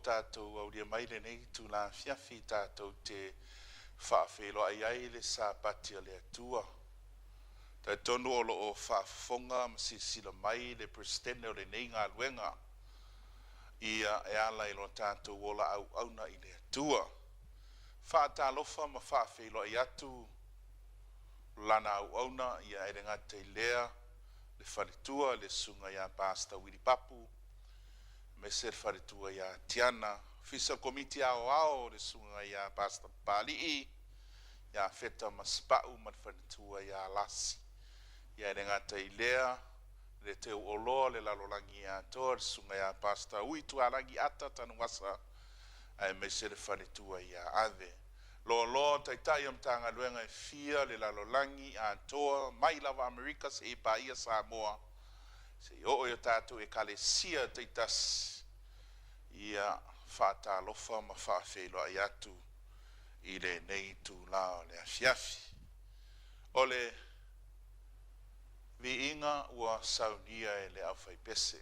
tatou aulia mai lenei itula afiafi tatou te faafeiloai ai le Sapati a le Atua. E talitonu o lo o faafofoga ma silasila mai le Peresetene o lenei galuega ia e ala i lo tatou ola auauna i le Atua. Faatalofa ma faafeiloai atu lana auauna ia e le gata i lea le faletua le susuga ia Pastor Willie Papu aemaise le faletua ia Tiana, Ofisa o le Komiti Aoao le susuga ia Pastor Papali'i ia Feta Masepau ma le faletua ia Lasi. Ia e le gata i lea le teu oloa o le lalolagi atoa le susuga ia Pastor Ui Tualagi Ata Tanuvasa aemaise le faletua ia Ave. Loaloa Taitai o Matagaluega e fia le lalolagi atoa mai lava Amerika seia paia Samoa seia oo i o tatou Ekalesia taitasi, ia faatalofa ma faafeiloai atu i lenei itula o le afiafi. O le viiga ua saunia e le aufaipese.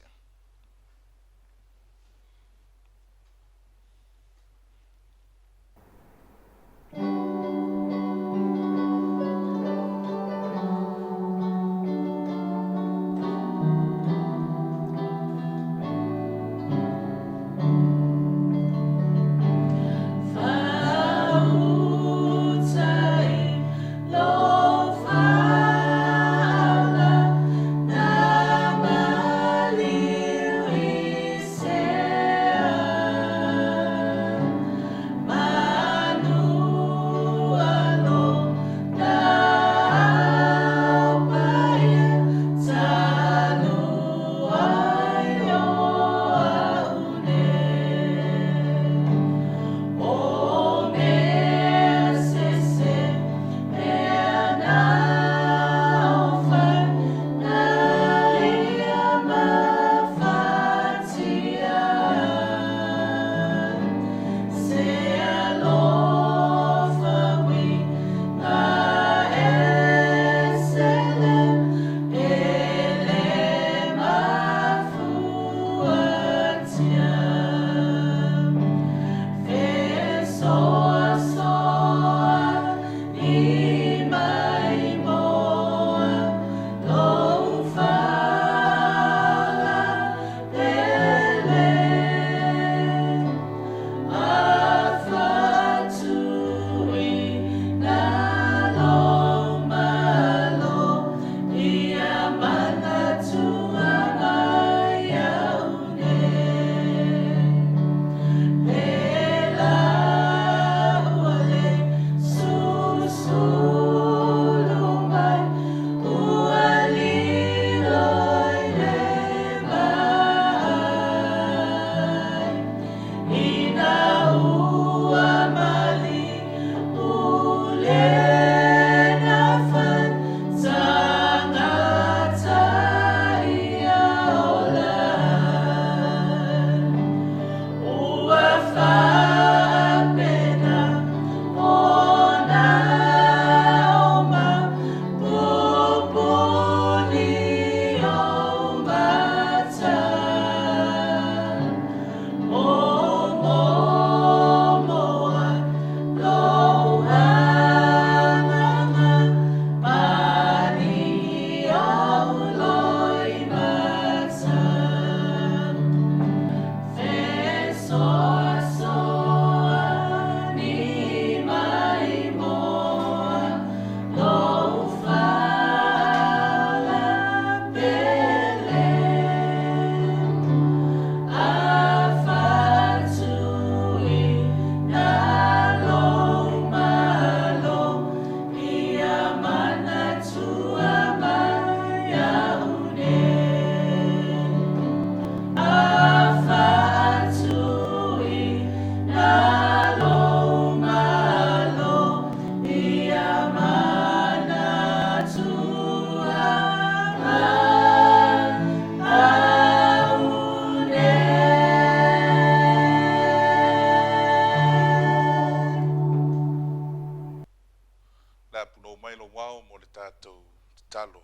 Le apunou mai lou ao mo le tatou tatalo.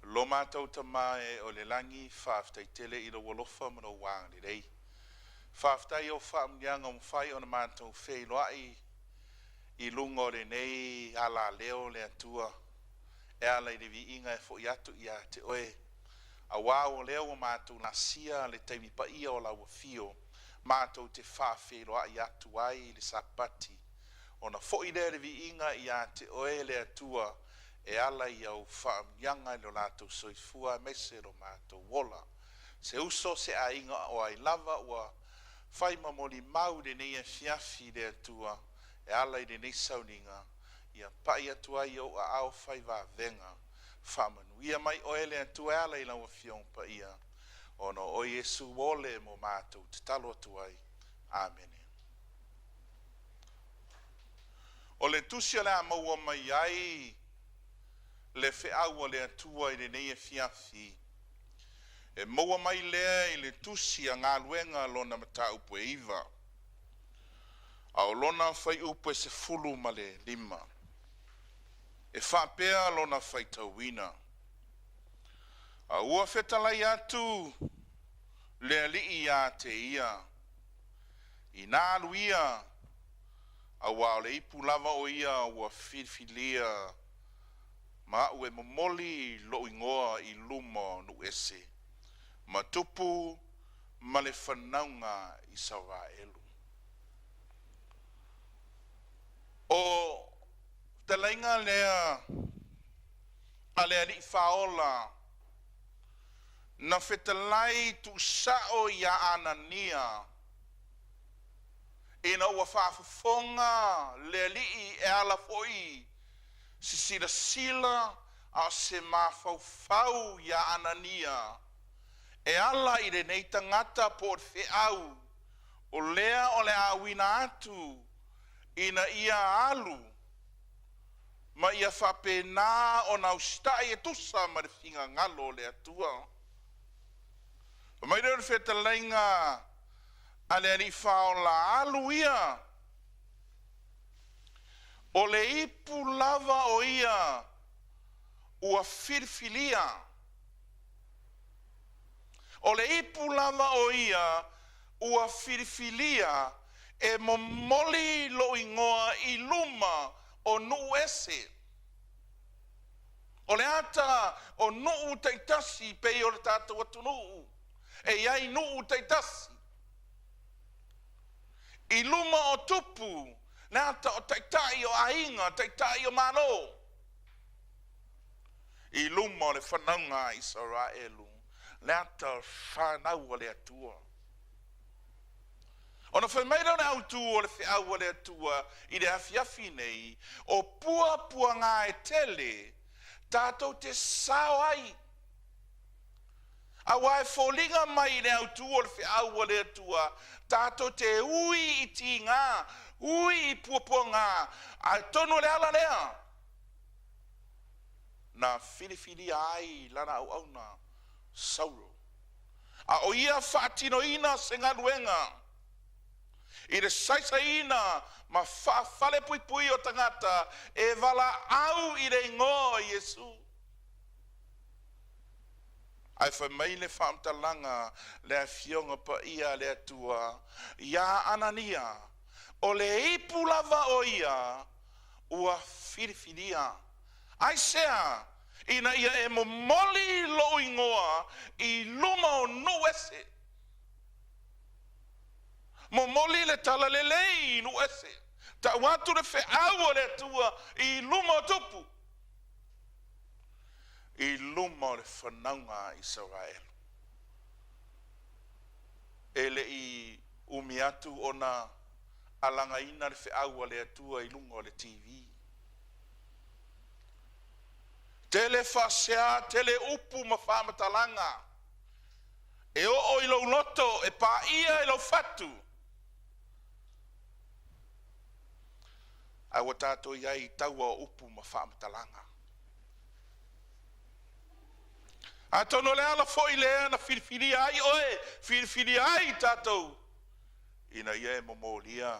Lo matou Tama e o i le lagi, faafetai tele i lou alofa ma lou agalelei. Faafetai i ou faamanuiaga ua mafai ona matou feiloai i luga o lenei alaleo le Atua e ala i le viiga e foi atu ia te Oe, aua o lea ua matou laasia le taimi paia o lau afio matou te faafeiloai atu ai i le Sapati, ona foi lea o le viiga ia te Oe le Atua e ala i au faamanuiaga i lo latou soifua aemaise lo matou ola. Se uso, se aiga o ai lava ua fai ma molimau i lenei afiafi i le Atua e ala i lenei sauniga, ia pai atu ai i ou aao fai vavega. Faamanuia mai oe le Atua e ala i lau Afioga Paia, ona o Iesu ua ole mo matou tatalo atu ai. Amene. O le tusi o le a maua mai ai le feau a le Atua i lenei afiafi, e maua mai lea i le tusi a Galuega lona mataupu e 9, a o lona fuaiupu e 15. E faapea lona faitauina: “A ua fetalai atu le Alii ia te ia, inā alu ia, auā o le ipu lava o ia ua filifilia ma a'u e momoli lo'u igoa i luma o nuu ese, ma tupu ma le fanauga a Isaraelu.” O fetalaiga lea a le Alii Faaola na fetalai tuusao ia Anania ina ua faafofoga le Alii e ala foi i se silasila a o se mafaufau ia Anania e ala i lenei tagata po o le feau o lea o le a auina atu ina ia alu ma ia faapena ona usitai e tusa ma le finagalo o le Atua. Fai mai lea o le fetalaiga a le Alii Faaola, alu ia, o le ipu lava o ia ua filifilia. O le ipu lava o ia ua filifilia e momoli lou igoa i luma o nuu ese. O le ata o nuu taitasi pei o le tatou atunuu, e i ai nuu taitasi. I luma o tupu, le ata o taitai o aiga, taitai o Malo, i luma o le fanauga a Isaraelu, le ata o le fanau a le Atua. Ona fai mai lea o le autu o le feau a le Atua i le afiafi nei, o puapuaga e tele tatou te sao ai, auā e foliga mai i le autu o le feau a le Atua tatou te ui i tiga, ui i puapuaga, atonu o le ala lea na filifilia ai lana auauna Saulo, a o ia faatinoina se galuega i le saisaiina ma faafalepuipuia o tagata e valaau i le igoa o Iesu. Ae fai mai le faamatalaga le Afioga Paia a le Atua ia Anania, o le ipu lava o ia ua filifilia. Aisea? Ina ia e momoli lou igoa i luma o nuu ese. Momoli le talalelei i nuu ese. Tau atu le feau a le Atua i luma o tupu, i luma o le fanauga a Isaraelu. E le i umi atu ona alagaina le feau a le Atua i luga o le TV. Tele faasea, tele upu ma faamatalaga e oo i lou loto, e paia i lou fatu, ae ua tatou i ai i taua o upu ma faamatalaga. Atonu o le ala foi lea na filifilia ai oe, filifilia ai tatou, ina ia e momolia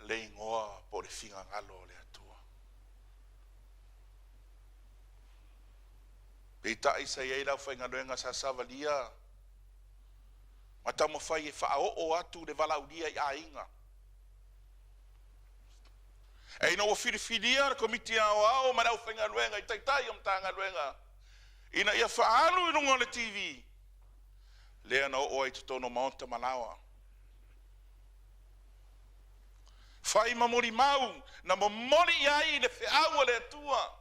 le igoa po o le finagalo o le Atua. Peitai sa i ai le aufaigaluega sa savalia. Ma taumafai e faaoo atu le valaaulia i aiga. E ina ua filifilia le Komiti Aoao ma le aufaigaluega i taitai o Matagaluega ina ia faaalu i luga o le TV, lea na oo ai i totonu o maota ma laoa. Fai ma molimau na momoli i ai le feau a le Atua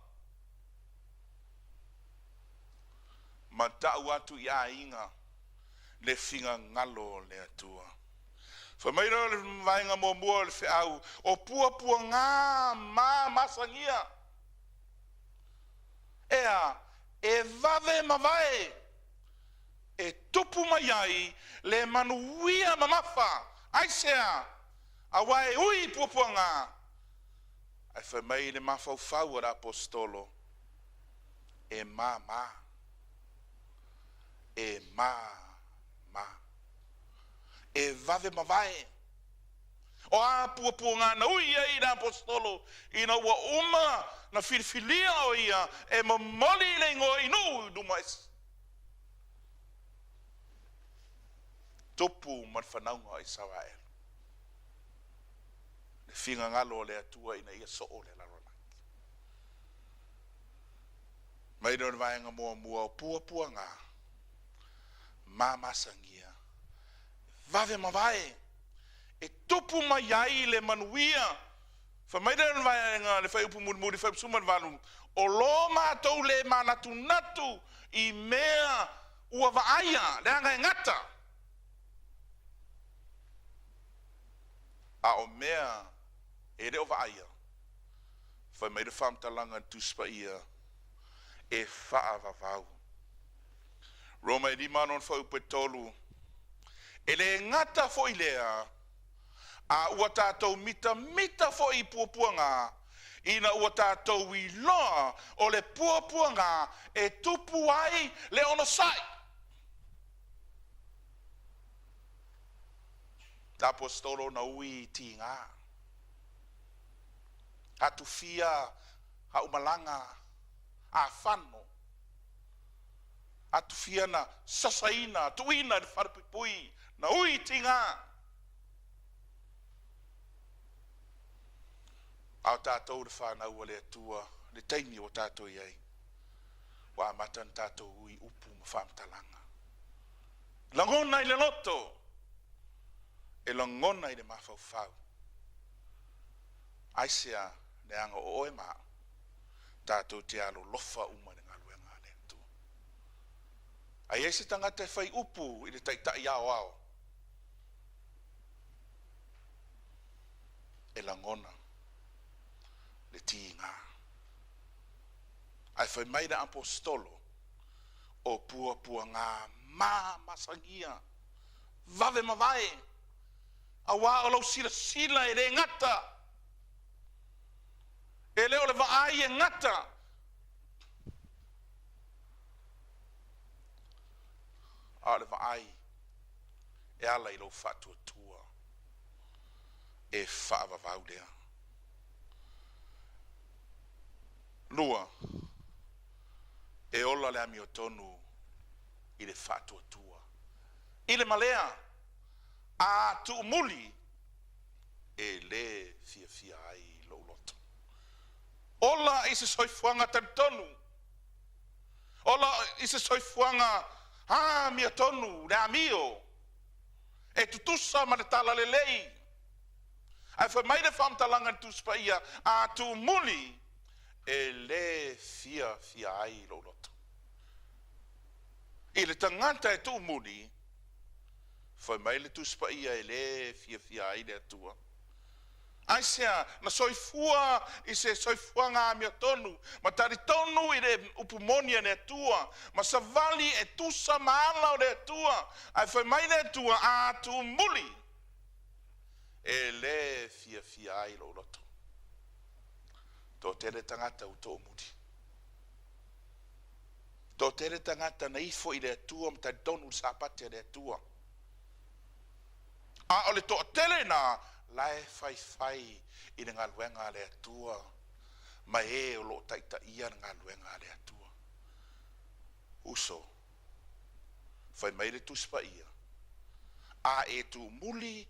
ma tau atu i aiga le finagalo o le Atua. Fai mai lea o le vaega muamua o le feau, o puapuaga ma masagia. E a? E vave mavae e tupu mai ai le manuia mamafa. Aisea? Aua e ui i puapuaga, ae fai mai le mafaufau o le Aposetolo, e mama, e mama, e vave mavae. O a puapuaga na ui ai le Aposetolo ina ua uma na filifilia o ia e momoli le igoa i nuu i luma ese. Tupu ma le fanauga o Isaraelu, le finagalo o le Atua ina ia soo le lalolagi. Mai lea o le vaega muamua o puapuaga mamasagia, vave mavae e tupu mai ai le manuia. Fai mai lea o le vaega le fuaiupu mulimuli, fuaiupu 18, o lo matou le manatunatu i mea ua vaaia, leaga e gata, a o mea e le o vaaia, fai mai le faamatalaga a le Tusi Paia, e faavavau. Roma e 5 lona fuaiupu e 3, e le gata foi lea, a ua tatou mitamita foi i puapuaga, ina ua tatou iloa o le puapuaga e tupu ai le onosai. Le Aposetolo na ui i tiga, atufia aumalaga afano, atufia na sasaina, tuuina i le falepuipui, na ui i tiga. A o tatou le fanau a le Atua, le taimi ua tatou i ai, ua amata ona tatou ui upu ma faamatalaga. Lagona i le loto, e lagona i le mafaufau. Aisea? Leaga o oe ma au, tatou te alolofa uma i le galuega a le Atua. A i ai se tagata e fai upu i le taitai aoao, e lagona le tiga. Ae fai mai le Aposetolo, o puapuaga mamasagia, vave mavae, aua o lau silasila e le gata, e le o le vaai e gata, a o le vaai e ala i lou faatuatua e faavavau lea. Lua, e ola le amiotonu i le faatuatua, i le malea, a tuumuli e le fiafia ai lou loto. Ola i se soifuaga talitonu, ola i se soifuaga amiotonu, le amio e tutusa ma le talalelei. Ae fai mai le faamatalaga i le Tusi Paia, a tuumuli e le fiafia ai lou loto. I le tagata e tuumuli, fai mai le Tusi Paia e le fiafia ai le Atua. Aisea? Na soifua i se soifuaga amiotonu, ma talitonu i le upu moni a le Atua, ma savali e tusa ma ala o le Atua. Ae fai mai le Atua, a tuumuli, e le fiafia ai lou loto. Toatele tagata ua toomuli. Toatele tagata na ifo i le Atua ma talitonu i le Sapati a le Atua. A o le toatele na la e faifai i le galuega a le Atua ma e o lo o taitaia le galuega a le Atua. Uso, fai mai le Tusi Paia, A e tuumuli,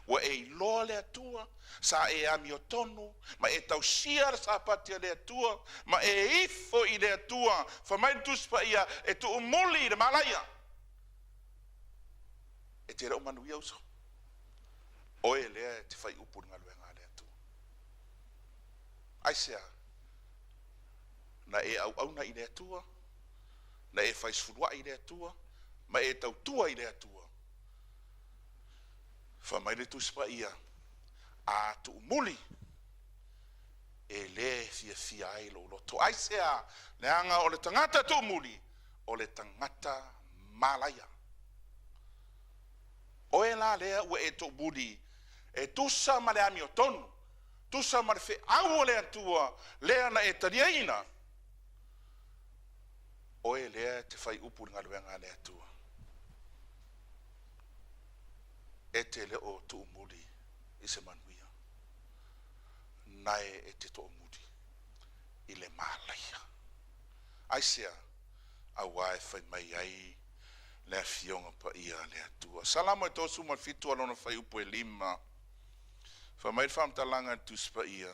ua e iloa le Atua, sa e amiotonu, ma e tausia le Sapati a le Atua, ma e ifo i le Atua, fai mai le Tusi Paia, e tuumuli i le malaia. E te le o manuia uso. Oe lea e te fai upu i le galuega a le Atua. Aisea? Na e auauna i le Atua, na e fai sefuluai i le Atua, ma e tautua i le Atua. Fai mai le Tusi Paia, a tuumuli, e le fiafia ai lou loto. Aisea? Leaga o le tagata tuumuli, o le tagata malaia. Oe la lea ua e tuumuli, e tusa ma le amiotonu, tusa ma le feau o le Atua lea na e taliaina, oe lea e te fai upu i le galuega a le Atua. E te le o tuumuli i se manuia, nae e te toomuli i le malaia. Aisea? Auā e fai mai ai le Afioga Paia a le Atua. Salamo e 37 a lona fuaiupu e 5. Fai mai le faamatalaga a le Tusi Paia,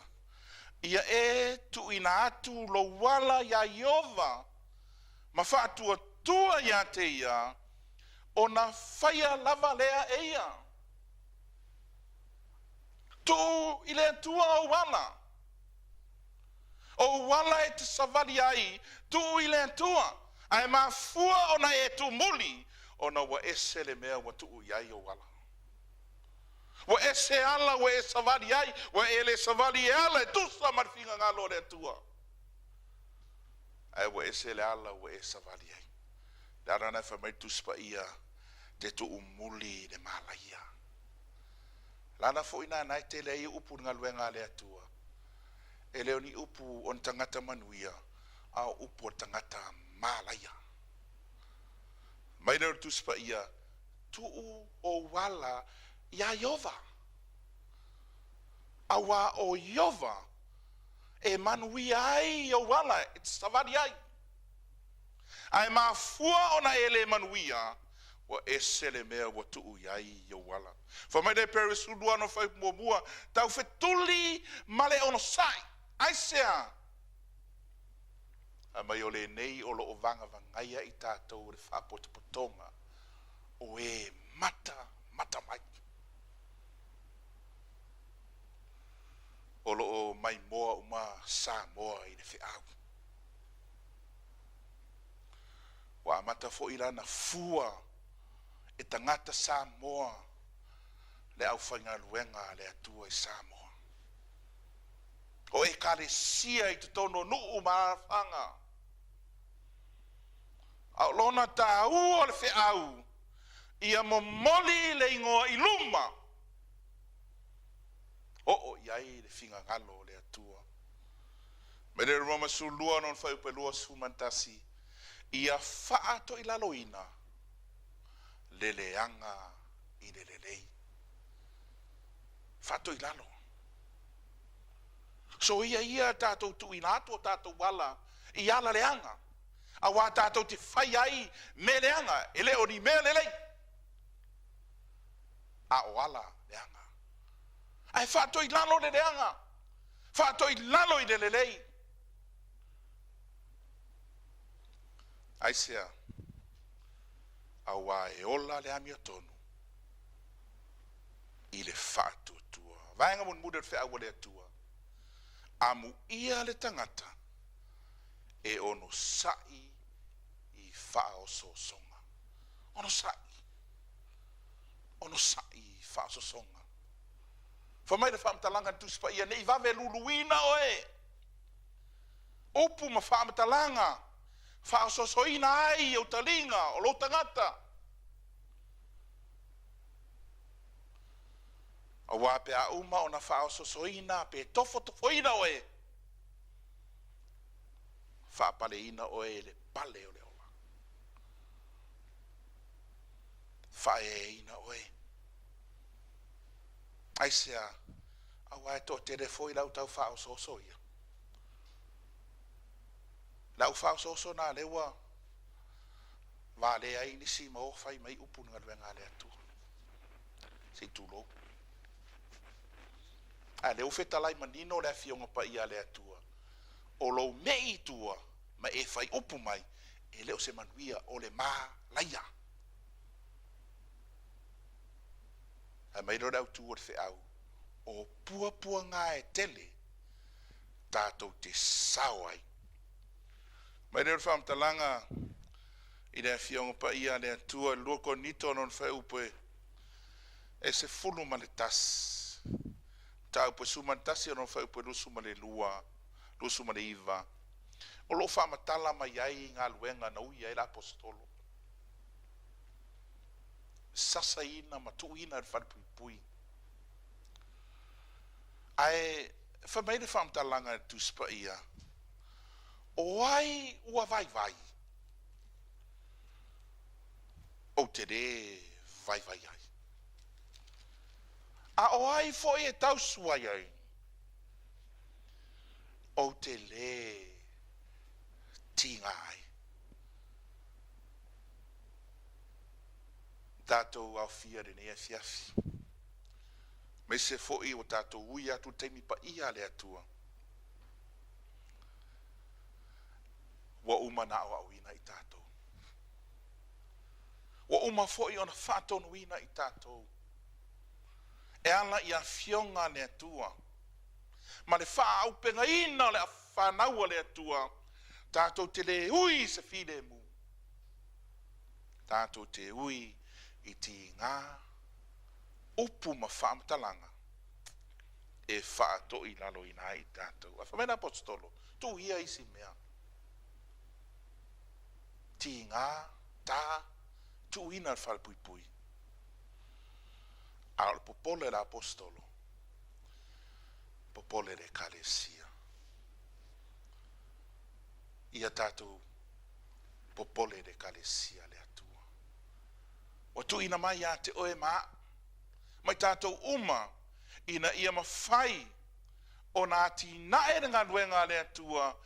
Ia e tuuina atu lou ala iā Ieova ma faatuatua ia te ia, ona faia lava lea e ia. Tuu i le Atua ou ala. Ou ala e te savali ai, tuu i le Atua, ae mafua ona e tuumuli, ona ua ese le mea ua tuu i ai ou ala. Ua ese ala ua e savali ai, ua e le savali e ala e tusa ma le finagalo o le Atua, ae ua ese le ala ua e savali ai. Le ala lena e fai mai le Tusi Paia, te tuumuli i le malaia. Le ala foi lena e tele ai upu i le galuega a le Atua. E le o ni upu o ni tagata manuia, a o upu o le tagata malaia. Mai lea o le Tusi Paia, tuu ou ala iā Ieova, auā o Ieova e manuia ai ou ala e te savali ai. Ae mafua ona e le manuia, ua ese le mea ua tuu i ai i ou ala. Fai mai le Hepereo 12 lona fuaiupu muamua, taufetuli ma le onosai. Aisea? Fai mai o lenei o lo o vagavagaia i tatou e le faapotopotoga o e matamata mai. O lo o maimoa uma Samoa i le feau. Ua amata foi la ona fua e tagata Samoa le aufaigaluega a le Atua i Samoa. O Ekalesia i totonu o nuu ma alaalafaga. A o lona taua o le feau, ia momoli le igoa i luma, oo i ai le finagalo o le Atua. Mai le Roma 12 lona fuaiupu e 21, ia faatoilaloina le leaga i le lelei. Faatoilalo. Soia ia tatou tuuina atu o tatou ala i ala leaga, auā tatou te fai ai mea leaga, e le o ni mea lelei, a o ala leaga. Ae faatoilalo le leaga, faatoilalo i le lelei. Aisea? Auā e ola le amiotonu i le faatuatua. Vaega mulimuli o le feau a le Atua, Amuia le tagata e onosai i faaosoosoga. Onosai. Onosai i faaosoosoga. Fai mai le faamatalaga a le Tusi Paia, Ne i vave luluina oe. Upu ma faamatalaga faaosoosoina ai ou taliga o lou tagata. Aua pe a uma ona faaosoosoina pe tofotofoina oe, faapaleina oe i le pale o le ola. Faaeaina oe. Aisea? Aua e toatele foi le au tau faaosooso ia. Le au faaosooso na lea ua valea ai nisi ma o fai mai upu i le galuega a le Atua. Se i tulou. A lea ua fetalai manino le Afioga Paia a le Atua, o lou mei i tua ma e fai upu mai, e le o se manuia, o le malaia. Fai mai lea o le autu o le feau, o puapuaga e tele tatou te sao ai. Mai lea o le faamatalaga i le Afioga Paia a le Atua i le 2 Korinito lona fuaiupu e 11, mataupu e 11 lona fuaiupu e 22, 29, o lo o faamatala mai ai galuega na ui ai le Aposetolo, sasaina ma tuuina i le falepuipui. Ae fai mai le faamatalaga i le Tusi Paia, o ai ua vaivai? Ou te lē vaivai ai. A o ai foi e tausuai ai? Ou te lē tiga ai. Tatou aofia i lenei afiafi, aemaise foi ua tatou ui atu i le taimi paia a le Atua, ua uma ona aoaoina i tatou. Ua uma foi ona faatonuina i tatou e ala i afioga a le Atua ma le faaauupegaina o le fanau a le Atua, tatou te le ui i se filemu, tatou te ui i tiga, upu ma faamatalaga e faatoilaloina ai i tatou. Ae fai mai le Aposetolo, tuu ia isi mea, tiga, ta, tuuina i le falepuipui. A o le popole a le Aposetolo, popole i le Ekalesia. Ia tatou popole i le Ekalesia a le Atua. Ua tuuina mai ia te oe ma au, ma i tatou uma, ina ia mafai ona atinae le galuega a le Atua,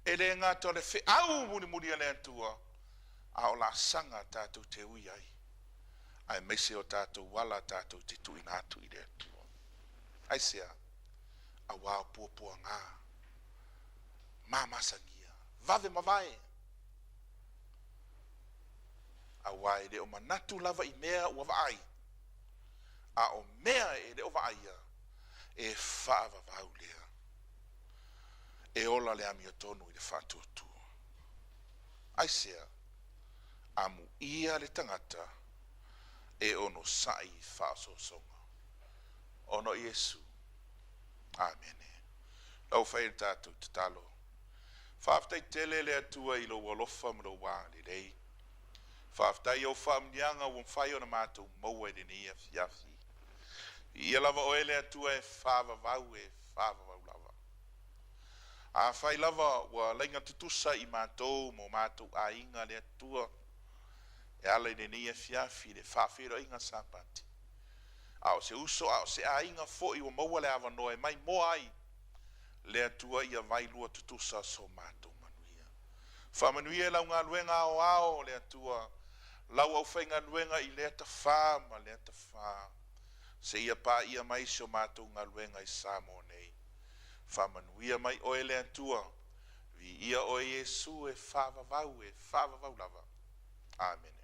e le gata o le feau mulimuli a le Atua, a o laasaga tatou te ui ai, aemaise o tatou ala tatou te tuuina atu i le Atua. Aisea? Auā o puapuaga mamasagia, vave mavae, auā e le o manatu lava i mea ua vaai, a o mea e le o vaaia, e faavavau lea. E ola le amiotonu i le faatuatua. Aisea? Amuia le tagata e onosai i faaosoosoga. Ona o Iesu. Amene. Lau fai le tatou tatalo. Faafetai tele le Atua i lou alofa ma lou agalelei. Faafetai i au faamanuiaga ua mafai ona matou maua i lenei afiafi. Viia lava oe le Atua e faavavau e faavavau lava. Afai lava ua laiga tutusa i matou ma o matou aiga le Atua e ala i lenei afiafi i le faafeiloaiga Sapati, a o se uso a o se aiga foi ua maua le avanoa e maimoa ai le Atua ia vailua tutusa so matou manuia. Faamanuia i lau galuega aoao le Atua, lau aufaigaluega i lea tafā ma lea tafā, seia paia mai si o matou galuega i Samoa nei. Faamanuia mai oe le Atua, viia oe Iesu e faavavau e faavavau lava. Amene.